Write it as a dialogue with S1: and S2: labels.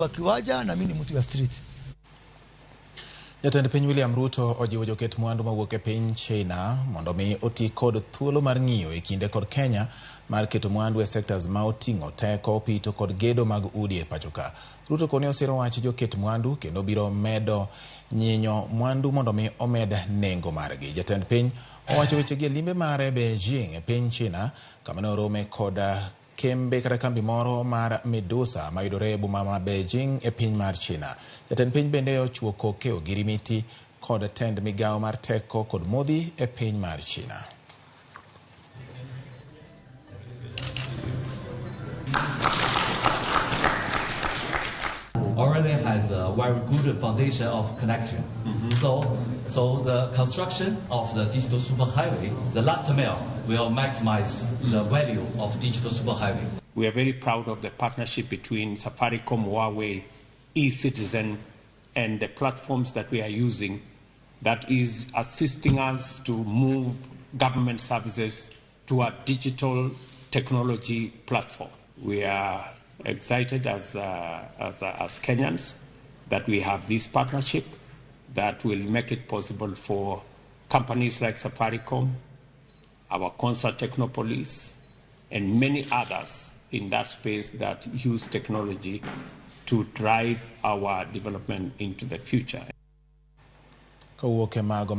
S1: Wa kiwanja na mimi ni mtu ya street.
S2: Jatend piny William Ruto ojiwo joket mwandu mawuok e piny China mondo mi oti kod thuolo mar ng'iyo e kinde kod Kenya mar keto mwandu e sectors ma oting'o teko, pito kod gedo mag udi e pacho ka. Ruto koni osiro wach joket mwandu kendo biro medo nyinyo mwandu mondo mi omed nengo margi. Jatend piny owacho wechegi e limbe mare Beijing e piny China kama ne orome kod kembe kata kambi moro mar Medusa mayudore e boma ma Beijing e piny mar China. Jatend piny bende ochuo koke ogirimiti kod tend migawo mar teko kod modhi e piny mar China.
S3: Already has a very good foundation of connection. So the construction of the digital superhighway, the last mile, will maximize the value of digital superhighway.
S4: We are very proud of the partnership between Safaricom, Huawei, eCitizen, and the platforms that we are using that is assisting us to move government services to a digital technology platform. We are excited as Kenyans that we have this partnership that will make it possible for companies like Safaricom, our Concert Technopolis, and many others in that space that use technology to drive our development into the future.
S2: Kowuok e mago.